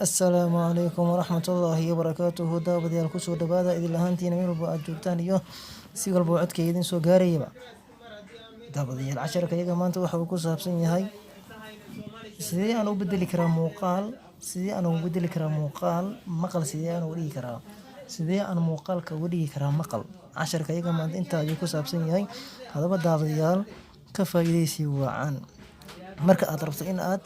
Assalaamu calaykum waraxmatullaahi wabarakaatuhu. Daawadayaal, kusoo dhawaada idil ahaantiina meel walba aad joogtaan iyo si walba codka idin soo gaarayaba. Daawadayaal, casharka iyaga maanta waxa uu ku saabsan yahay sidee aan u bedeli karaa muuqaal, sidee aan ugu bedeli karaa muuqaal maqal, sidee aan uga dhigi karaa, sidee aan muuqaalka uga dhigi karaa maqal. Casharka iyaga maanta intaa ayuu ku saabsan yahay. Hadaba daawadayaal, ka faa'iidaysi wacan. Marka aad rabto in aad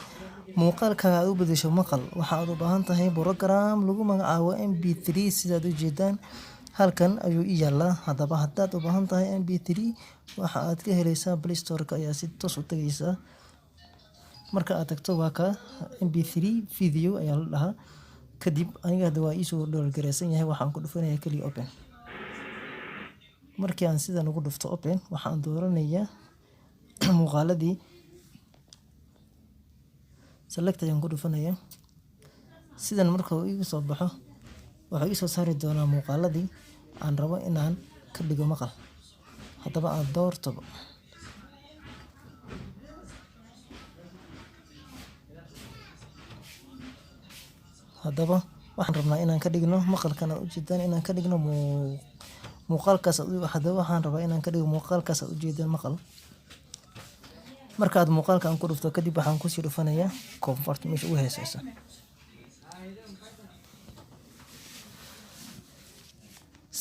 muuqaalkaaga aad u bedesho maqal, waxa aad u baahan tahay program lagu magacaabo MP3. Sidaad u jeedaan, halkan ayuu i yaalaa. Haddaba haddaad u baahan tahay MP3, waxa aad ka helaysaa Play Store-ka ayaa si toos u tagaysaa. Marka aad tagto, waa ka MP3 video ayaa la dhahaa. Kadib aniga hadda waa iisoo download gareysan yahay. Waxaan ku dhufanayaa kaliya open. Markii aan sidan ugu dhufto open, waxaan dooranayaa muuqaaladii. Select ayaan ku dhufanayaa. Sidan marka uu igu soo baxo, wuxuu ii soo saari doonaa muuqaaladii aan rabo inaan ka dhigo maqal. Haddaba aan doortoba. Haddaba waxaan rabnaa inaan ka dhigno maqalkan aad ujeedaan, inaan ka dhigno muuqaalkaas. Haddaba waxaan rabaa inaan ka dhigo muuqaalkaas aad ujeedaan maqal. Marka aad muuqaalka aan ku dhufto kadib, waxaan kusii dhufanayaa convert meesha ugu hooseysa.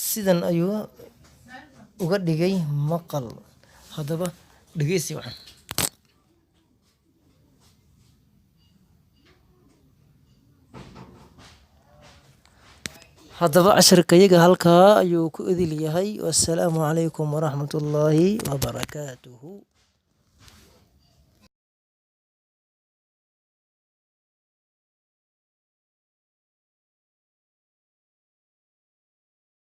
Sidan ayuu uga dhigay maqal. Haddaba dhegeysi wacan. Haddaba casharkayaga halkaa ayuu ku idil yahay. Wassalaamu calaykum waraxmatullaahi wabarakaatuhu.